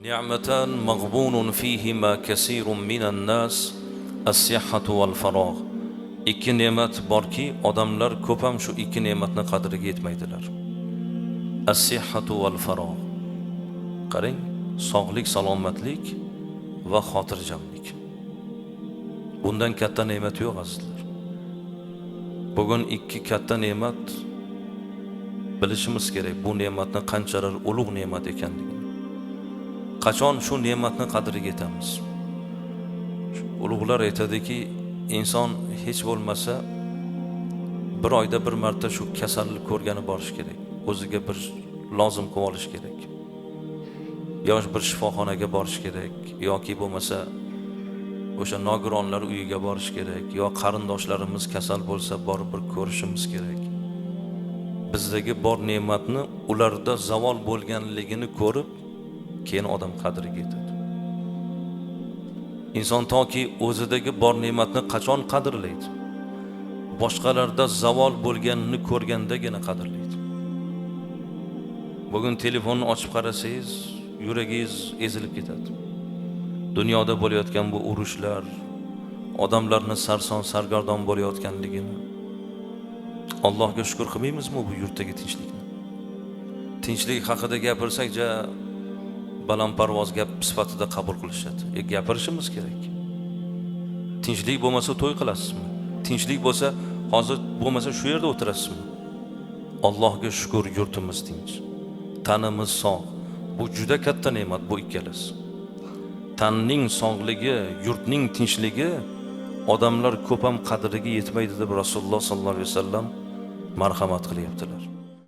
Ni'matan maghbunun fihima kasirun minan nas as-sihhatu wal farogh. Ikki ne'mat borki, odamlar ko'p ham shu ikki ne'matni qadriga yetmaydilar. As-sihhatu wal farogh. Qarang, sog'lik, salomatlik va xotirjamlik. Bundan katta ne'mat yo'q, azizlar. Bugun ikki katta ne'mat bilishimiz kerak, bu ne'matni qanchalar ulug' ne'mat ekanligini. Qachon shu ne'matni qadriga yetamiz? Ulug'lar aytadiki, inson hech bo'lmasa bir oyda bir marta shu kasallik ko'rgani borish kerak. O'ziga bir lozim qilib olish kerak. Yosh bir shifoxonaga borish kerak yoki bo'lmasa o'sha nogironlar uyiga borish kerak, yo qarindoshlarimiz kasal bo'lsa borib bir ko'rishimiz kerak. Bizdagi bor ne'matni ularda zavol bo'lganligini ko'rib, keyin odam qadriga yetadi. Inson toki o'zidagi bor ne'matni qachon qadrlaydi? Boshqalarda zavol bo'lganini ko'rgandagina qadrlaydi. Bugun telefonni ochib qarasangiz, yuragingiz ezilib ketadi. Dunyoda bo'layotgan bu urushlar, odamlarni sarson sargardon bo'layotganligini. Allohga shukr qilmaymizmi bu yurtdagi tinchlikni? Tinchlik haqida gapirsak, ja balandparvoz gap sifatida qabul qilishadi. Gapirishimiz kerak. Tinchlik bo'lmasa to'y qilasizmi? Tinchlik bo'lsa, hozir bo'lmasa shu yerda o'tirasizmi? Allohga shukr, yurtimiz tinch. Tanimiz sog'. Bu juda katta ne'mat bu ikkalasi. Tanning sog'ligi, yurtning tinchligi odamlar ko'p ham qadriga yetmaydi deb Rasululloh sollallohu alayhi vasallam marhamat qilyaptilar.